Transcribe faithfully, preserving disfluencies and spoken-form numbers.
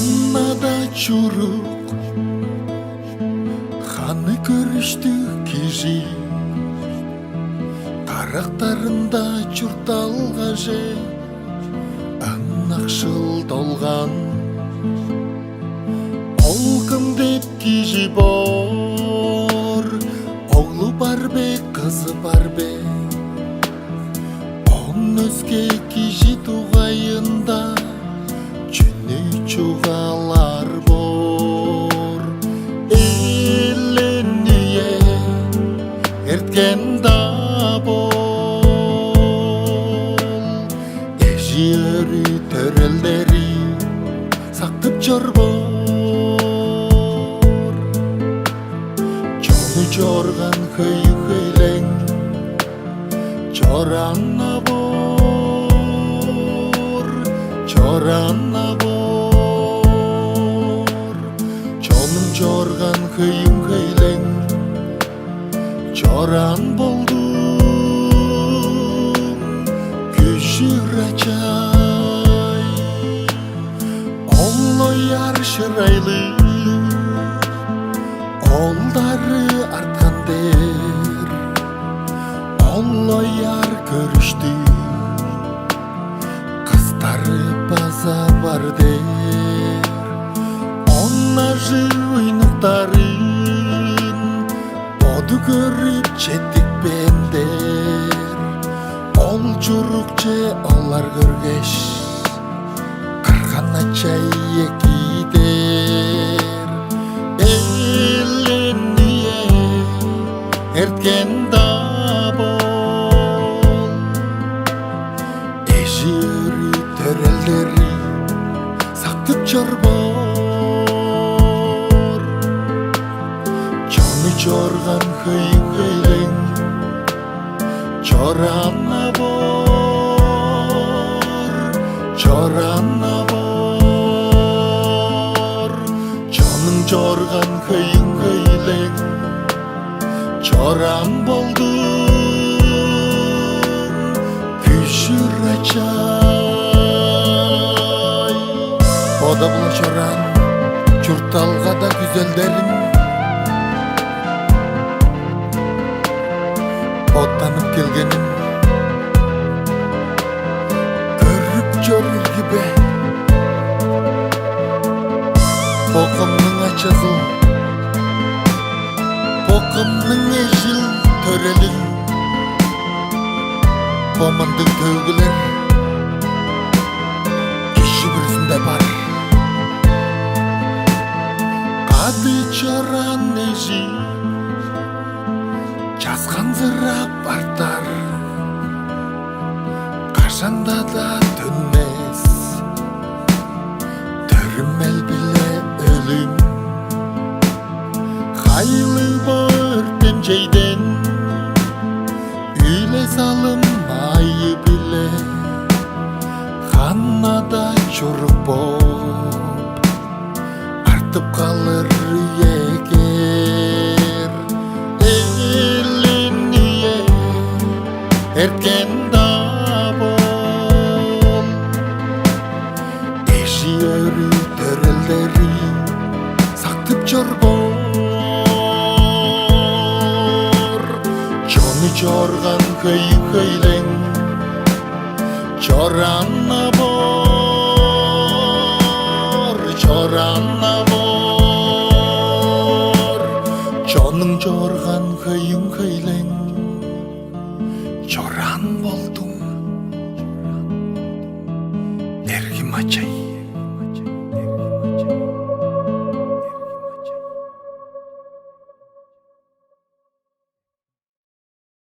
Ында чурук, ханы көрүштүг кижи, карактарында чуртталгаже ынакшыл долган. Ол кым деп кижи боор, оглу бар бе, кызы бар бе? Оон өске кижи дугайында чүнү чугаалаар боор? Элээн үе эрткен-даа бол, эжи-өөрү, төрелдери сактып чор боор. Чону чорган хөйү-хөйлең чораан-на боор, чораан-на боор. Чонуң чорган хөйүң-хөйлең чораан болдуң, Күжүр ачай. Ол ояр шырайлыг оолдары арткан дээр, ол ояр көрүштүг кыстары база бар дээр. Оон ажыг уйнуктарын боду көрүп четтикпээн дээр. Ол чурукче олар көргеш, кырган-ачай эки дээр. Элээн үе эрткен-даа бол, эжи-өөрү, төрелдери сактып чор боор. Чону чорган хөйү-хөйлең чораан-на боор, чораан-на боор. Чонуң чорган хөйүң-хөйлең чораан болдуң, Күжүр ачай. Бода-биле чораан чуртталгада күзелдерим, боттанып келгеним көрүп чоруур кижи бе? Бо кымның ачазыл, бо кымның эжил-төрелил? Бо мындыг төөгүлер кижи бүрүзүнде бар. Кады чораан эжи часканзырап артар, кажан-даа төнмес төрүмел-биле өлүм. Хайлыг бо өртемчейден үлес-алым аайы-биле ханада чурук бооп артып калыр үе кээр. Элээн үе эрткен-даа бол, эжи-өөрү, төрелдери сактып чор боор. Чону чорган хөйү-хөйлең чораан-на боор, чораан-на боор. Чонуң чорган хөйүң-хөйлең чораан болдуң, эргим ачай.